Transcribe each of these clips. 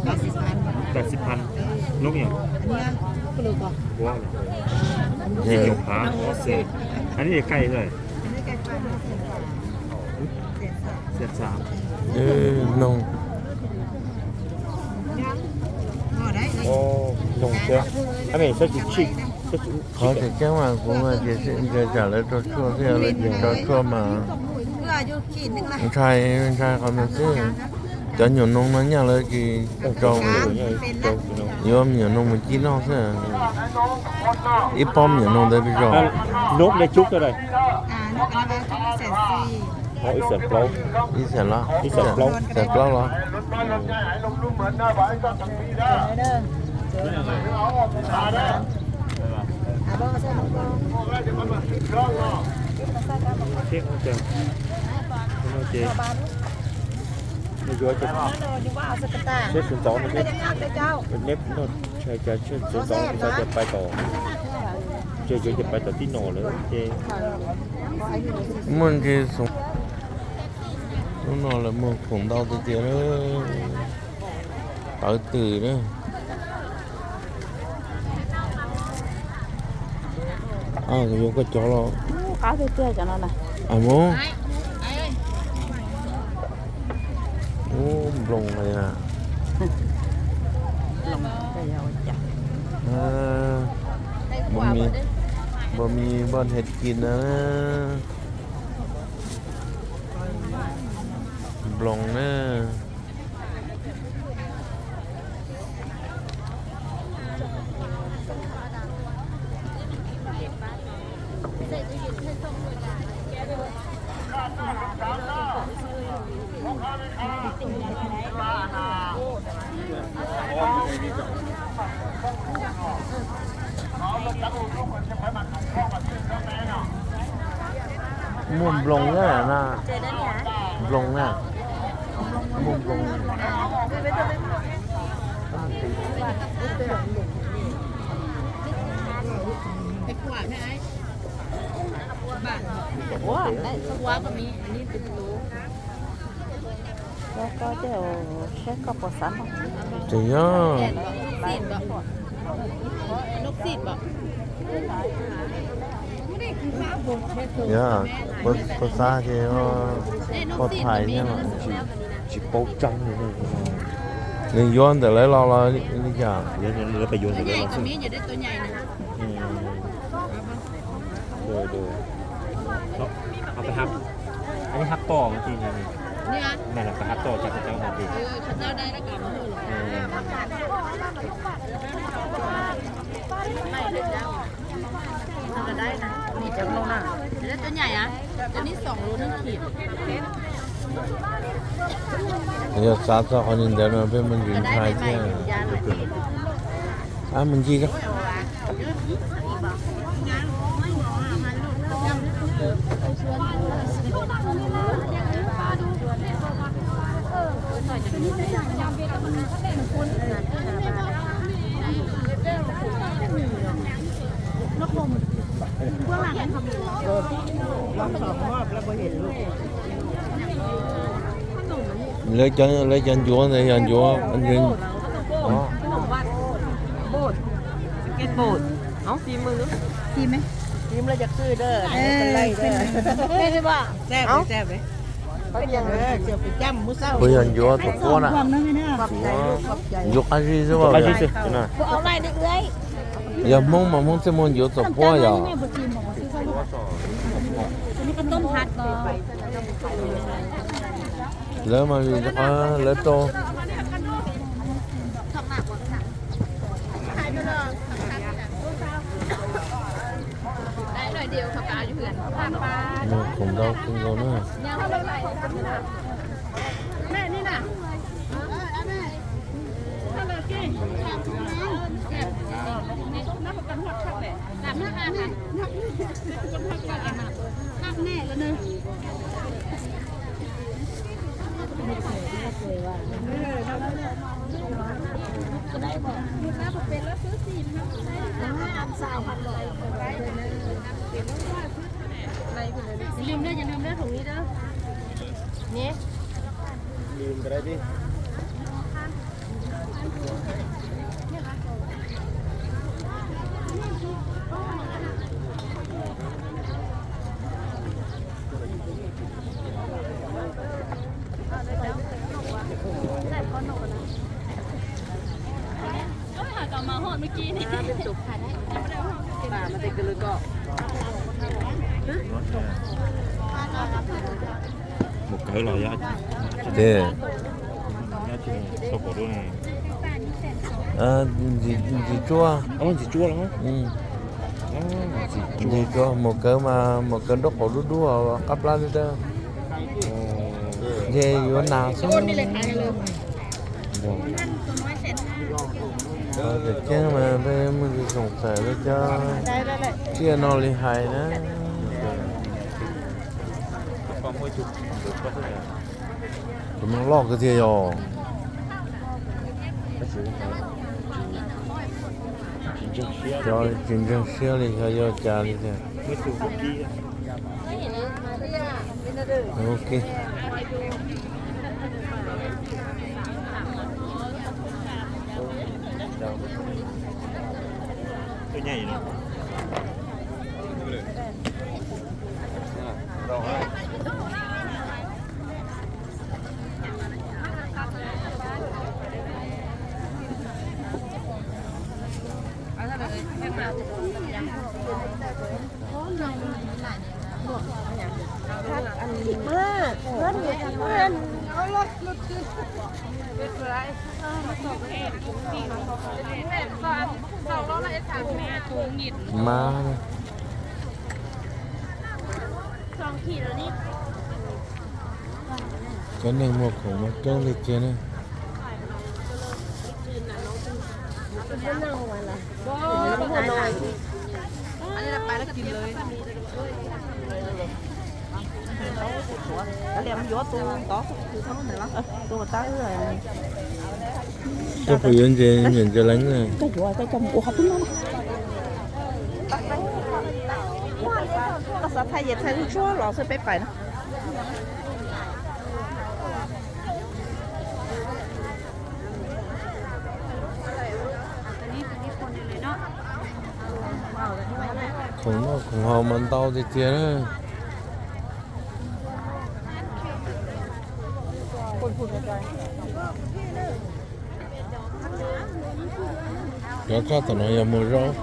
แปดสิบพัน นกอย่าง อันนี้กิโลกว่า สิบหกพัน อันนี้ใกล้เท่าไหร่ แสนสาม เออ นง โอ้ นงเจ้า อันนี้ใช้จุดชิก Qhov tseem ceeb mas kuv mas ces ntshe tsam lawv rau tshuaj thiab, lawv tsis rau tshuaj mas ntshai, ntshai qhov no xwb. Cov nyuam noo no nyaj lawv tsis rau, yuav me nyuam noo mus cib noj xwb. Ib pob me nyuam noo ntawd pes tsawg? Ib xees plaub, ib xees plaub los. Ces yuav seb sawv ntxov no, neb no, sawv ntxov no ces pais tom, ces yuav ces pais tom tib no lawm ces. Muaj ntsis xoom. Lub no lawv muag khoom ntau tiag tiag na. Tawv twm na. Yuav koj cov los. Qab tiag tiag cov no na. Mus. Ub, nploos na. Nploos, nploos hes kis na. Nploos na. Muaj nploos na, nploos na, muaj nploos. Koj ces saib koj puas xav no. Tseem yog, yog puas xav ces koj thaij thiab los. Tsis paub tseeb li. Nws yuav ntawm lawv los los li cas? Hab toj, hab toj, Yog xav txog qhov ntawd no peb mus ntsis ntshai thiab. Ab, mus ncig. Lawv cov, lawv cov ncuav ntawd yog ncuav. Puas yog ncuav txhuv quab na? Ncuav qab zib xwb. Yog Hmoob mas Hmoob thiaj muaj ncuav txhuv quab yog. Lawv mas vim rau qhov lawv rau. Muag khoom ntau kawg nkaus na. Mus kawg los yog. Ces ntsis tsuab, ntsis tsuab, mus kawg mas mus kawg nraub qaum dub dub qab plab dawb dawb. Ntshe yuav nas xwb. Tam ceeb mas peb muaj ntsis xoom txawm peb cov tsiaj no li hais na. Tus no loj kawg thiaj yog. Cov tsis ntseeg siab li xyov yog cas li tiag. Ok. Mas cov neeg muag khoom mas coob li tiag ne. Koj puas yuav ntses, ntses leev na? Koj xav thaij ces thaij lub tshuab los xwb peb pais na. Khoom noj khoom haus mas ntau tiag tiag na. Cov tshaj tom no yog muag zaub.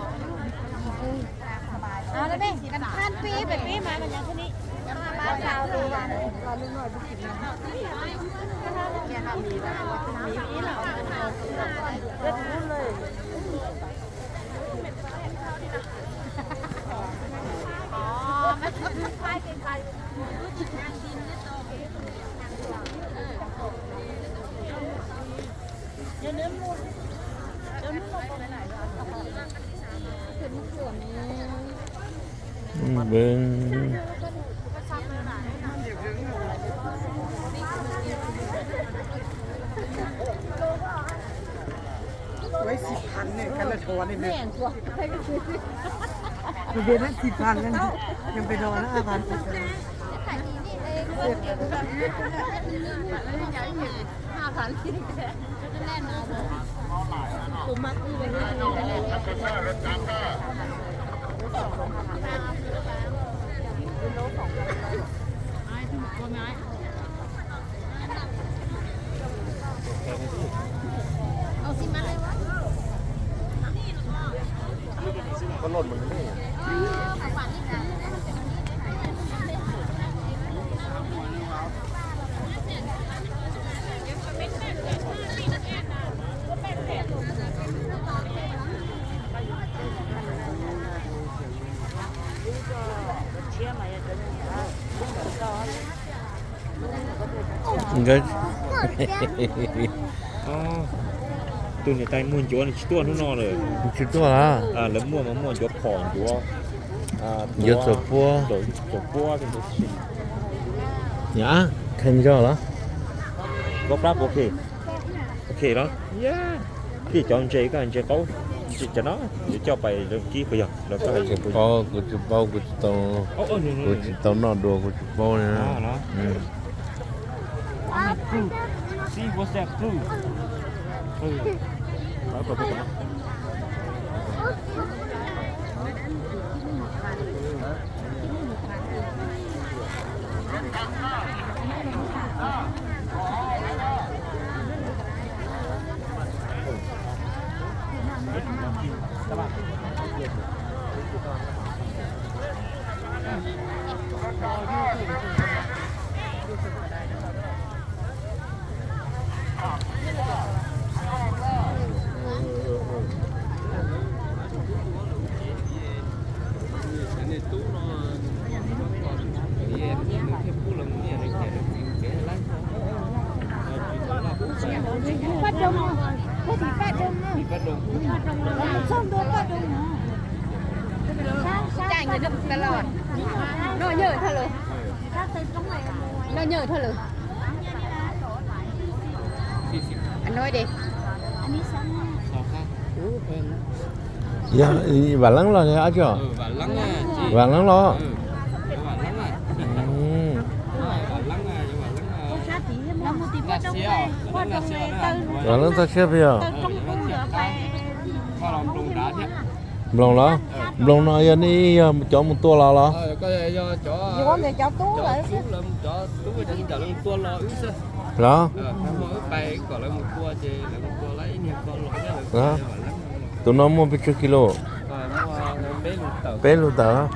Ua ib xi phas ne, koj lawv thov ne. Kuv piav na xi phas ne, yog pes ros na a phas. Nkawd, tus niam tais muag ncuav nws tsis tuaj hnub no lawm. Tsis tuaj lawm. Lawv muaj mas muaj ncuav phom, ncuav, ncuav txaus puab, txaus puab. Kheej zog los? Koj plab puas ok? Ok los? Tij cov ntses, koj ntses qaub, ntses cov no yuav coj pais zoo kib puas yog? Los koj tsis paub, kuv tsis paub, kuv tsis tau, kuv tsis tau noj dua, kuv tsis paub li. Paj Doo, paj Doo, paj Doo, txog ntua paj Doo no. Noj nyiaj dhau lawm. Noj nyiaj dhau lawm. Nói đi. Yog Vam Leeb los yog ab tsi? Vam Leeb los. Vam Leeb txoj siab peb os. Nploos los? Nploos no yog nej yog cov mus tua los los? Los? Tus no muaj pes tsawg kis lus? Peb lus tawm.